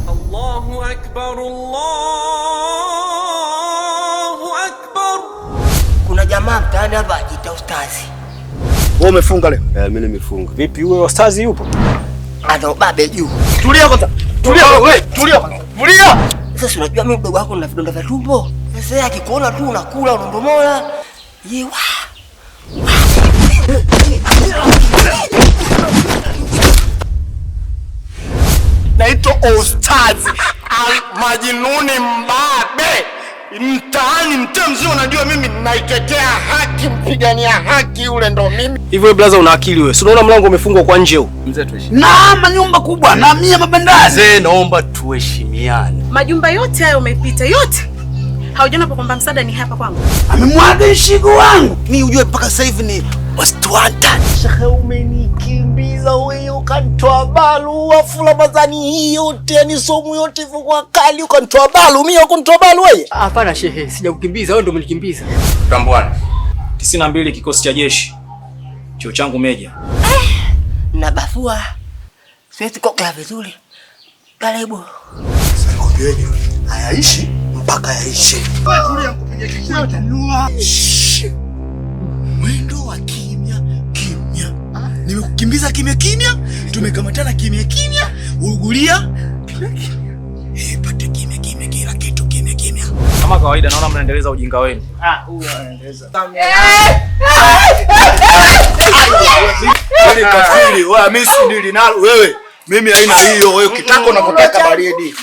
Allahu akbar, Allahu akbar. Kuna jamaa mtaani hapa ajiita ustazi. Wewe umefunga leo? Eh, mimi nimefunga. Vipi huyo ustazi yupo? Ana ubabe juu. Tulia kwanza. Tulia wewe, tulia kwanza. Tulia. Sasa unajua mimi mdogo wako nina vidonda vya tumbo. Sasa yeye akikuona tu unakula unondomola. Ye wa. Naitwa Ustazi Al Majinuni Mbabe. Mtaani mtaa mzima unajua mimi naitetea haki, mpigania haki yule ndo mimi. Hivyo wewe brother una akili wewe. Si unaona mlango umefungwa kwa nje huu? Mzee tuheshimiane. Na manyumba kubwa na mia mabandari. Mzee naomba tuheshimiane. Majumba yote hayo umepita yote. Haujaona kwamba msaada ni hapa kwangu. Amemwaga ishigo wangu. Ni ujue mpaka sasa hivi ni wastwanta. Shehe umenikimbiza wewe ukanitoa balu afu Ramadhani hii yote yani somu yote ilivyokuwa kali ukanitoa balu mimi ukanitoa balu wewe. Hapana shehe, sijakukimbiza wewe ndio umenikimbiza. Tambuana. 92 kikosi cha jeshi. Cheo changu meja. Na bafua. Siwezi kokea vizuri. Karibu. Sasa nikwambieni hayaishi mpaka yaishe. Tulia nikupigie kikwete. Mwendo wa kimya kimya. Nimekukimbiza kimya kimya, tumekamatana kimya kimya, ugulia kimya kimya. Eh, pate kimya kimya kila kitu kimya kimya. Kama kawaida naona mnaendeleza ujinga wenu. Ah, huyu anaendeleza. Wewe kafiri, wewe mimi si nalo wewe. Mimi haina hiyo, wewe ukitaka unakotaka baridi.